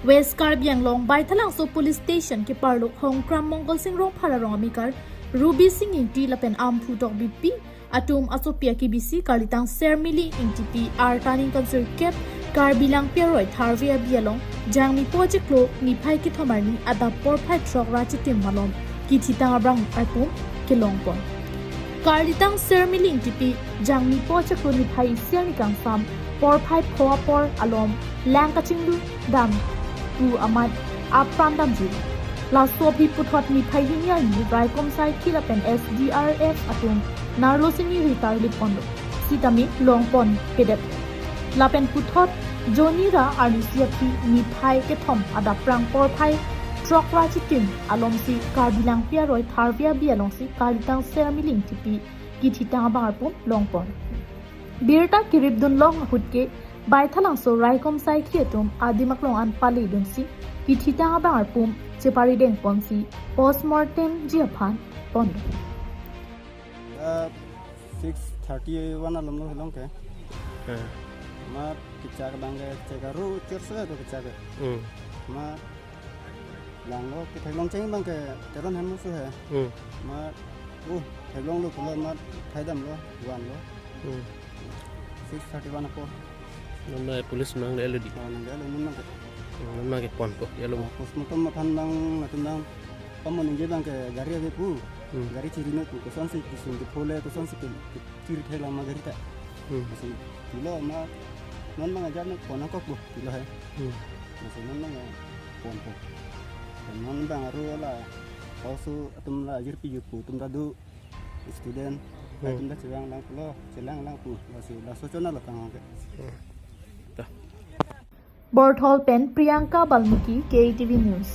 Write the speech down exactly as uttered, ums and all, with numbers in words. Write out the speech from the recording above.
West Karbi Anglong Baithalangso Police Station keparlo Hongkram Mongol Sing Rongphar arong amekar Ruby Sing Ingti lapen Amphu Tokbipi atum asopi akibisi karlitang Sermili Ingtipi arta ningkan sirkep Karbi Langpi aroi Tharve Abi along Jangmi po chiklo niphai kethom arni adap porphai throk ra chitim malom kithitang abang arpum kelongpon. Karlitang Sermili Ingtipi Jangmi po chiklo niphai isi arni kangsam porphai pho apor alom lang kachinglu dam pu amat apran damji. Laso aphi puthot niphai hini arni raikom saikhi lapen S D R F atum narlo sini ritar lip ponlo. Sitame longpon pedet. Lapen puthot joni ra arnisi aphi niphai kethom adap prang porphai throk ra chitim alomsi Karbi Langpi aroi Tharve Abi alongsi karlitang Sermili Ingtipi kithitang abang arpum longpon. Birta kirip dunlong ahut ke Baithalangso raikom saikhi atum adim aklong an pale dunsi kithitang abang arpum chepari dengponsi postmortem ji aphan pon. Uh, six thirty-one alom lo helong ke. Eh, Ma kechak abang ke chek aru chirse to kechak ke. hmm, Ma langlo ke theklong cheng abang ke teron han musu he. hmm, Ma uh theklong lo pulo ma thai damlo one lo. hmm. Six thirty-one apo. Non ma police nang le lodi. Oh nang lo nun abang ke. Non ma ke ponpo. Ya lo. Postmortem aphan abang latum abang pamon ningje abang ke gari ave pu. Hmm. Gari chiri no pu koson si kisung ke phole koson si ke chiri thai lama gari ta. Hmm. Masi tilo ma non abang ajat no pon angkok bu tilo he. Hmm. Masi non abang ponpo. Non abang aru la kausu atum la ajir pi jut pu atum ta do student. Hmm. Atum ta chelang lang pulo chelang lang pu. Masi laso chona lo kang ke. Borthol pen Priyanka Balmuki, K A T V News.